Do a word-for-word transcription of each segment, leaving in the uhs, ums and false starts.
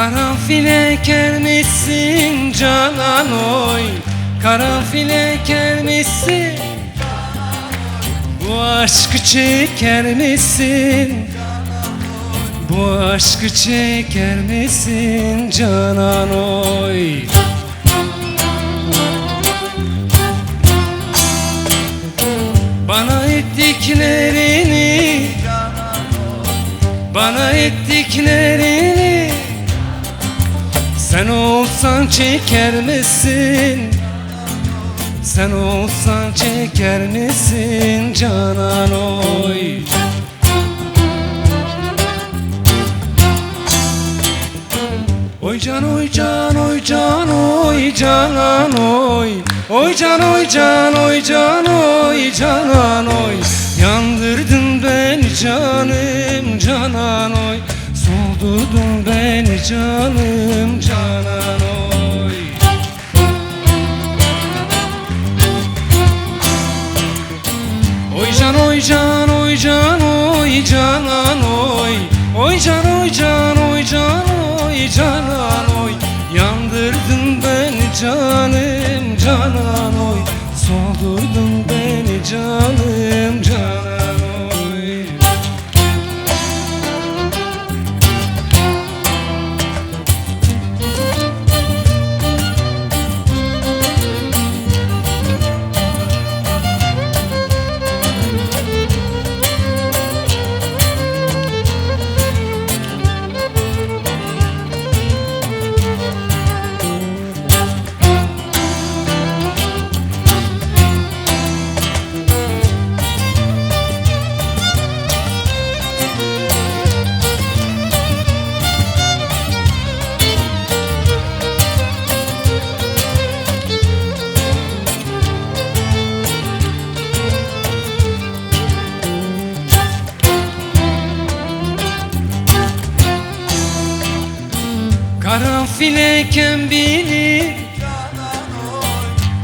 Karanfile kermişsin canan oy, karanfile kermişsin. Bu aşkı çeker misin? Bu aşkı çeker misin canan oy? Bana ettiklerini, bana ettiklerini sen olsan çeker misin? Sen olsan çeker misin canan oy? Oy can, oy can, oy can, oy canan oy. Oy can, oy can, oy can, oy canan oy. Yandırdın beni canım canan oy. Soldurdun beni canım canan oy. Oy can, oy can, oy can, oy canan oy. Oy can, oy can, oy can, oy canan oy. Yandırdın beni canım canan oy. Soldurdun beni canım canan oy. Karanfile kem bilir,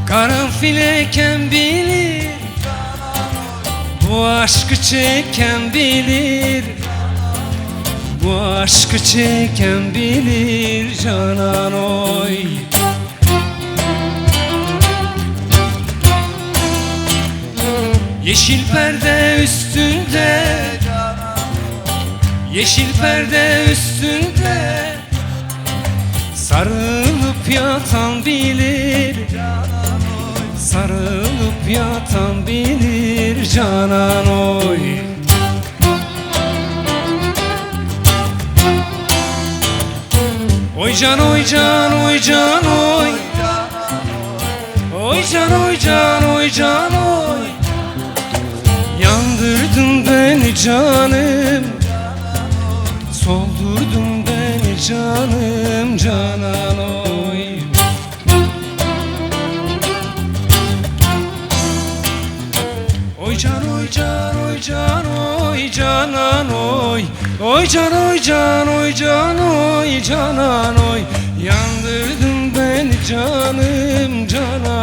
karanfile kem bilir. Bu aşkı çeken bilir, bu aşkı çeken bilir canan oy. Yeşil perde üstünde, yeşil perde üstünde sarılıp yatan bilir, sarılıp yatan bilir canan oy. Oy can, oy can, oy can, oy. Oy can, oy can, oy can, oy. Yandırdın beni canım, soldurdun beni canım, canan oy. Oy can, oy can, oy can, oy canan oy. Oy can, oy can, oy can, oy canan oy. Yandırdın beni canım, canan.